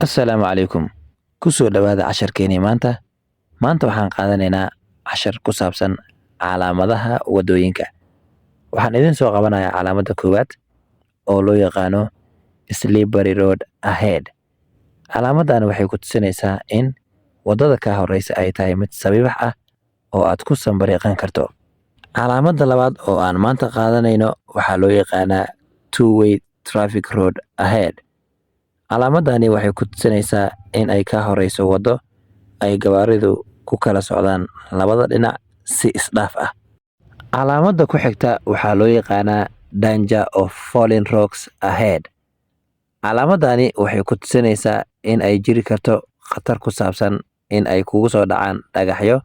Assalaamu calaykum. Ku soo dhawaada casharkeenii maanta. Maanta waxaan qaadanaynaa cashar ku saabsan calaamadaha waddooyinka. Waxaan idin soo qabanayaa calaamadda koowaad oo loo yaqaano slippery road ahead. Calaamaddan waxay ku tusinaysaa in waddada kaa horeysa ay tahay mid sabiibax ah oo aad ku sambariiqan karto. Calaamadda labaad oo aan maanta qaadanayno waxaa loo yaqaanaa two way traffic road ahead. Calaamadani waxay ku tusinaysaa in ay kaa horeyso waddo ay gawaaridu ku kala socdaan labada dhinac si isdhaaf ah. Calaamadda ku xigta waxaa loo yaqaanaa danger of falling rocks ahead. Calaamadani waxay ku tusinaysaa in ay jiri karto khatar ku saabsan in ay kugu soo dhacaan dhagaxyo,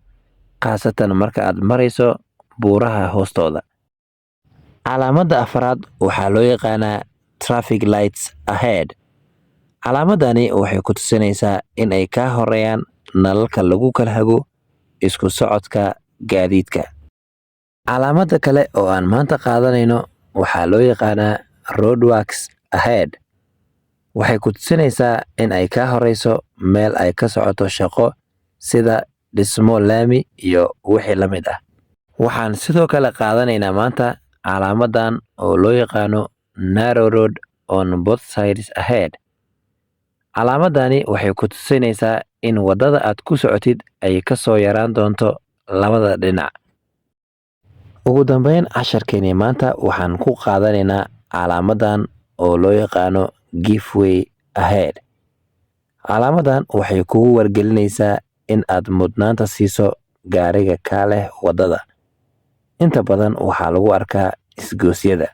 khaasatan marka aad marayso buuraha hoostooda. Calaamadda afraad waxaa loo yaqaanaa traffic lights ahead. Calaamadani waxay ku tusinaysaa in ay kaa horeeyaan nalalka lagu kala hago isku socodka gaadiidka. Calaamadda kale oo aan maanta qaadanayno waxaa loo yaqaanaa roadworks ahead. Waxay ku tusinaysaa in ay kaa horeyso meel ay ka socoto shaqo, sida dhismo laami iyo wixii la mid ah. Waxaan sidoo kale qaadanaynaa maanta calaamadan oo loo yaqaano narrow road on both sides ahead. Calaamadani waxay ku tusinaysaa in waddada aad ku socotid ay ka soo yaraan doonto labada dhinac. Ugu dambeyn, casharkeenii maanta waxaan ku qaadanaynaa calaamadan oo loo yaqaano give way ahead. Calaamadan waxay kugu wargelinaysaa in aad mudnaanta siiso gaariga kaa leh waddada. Inta badan waxaa lagu arkaa isgoysyada.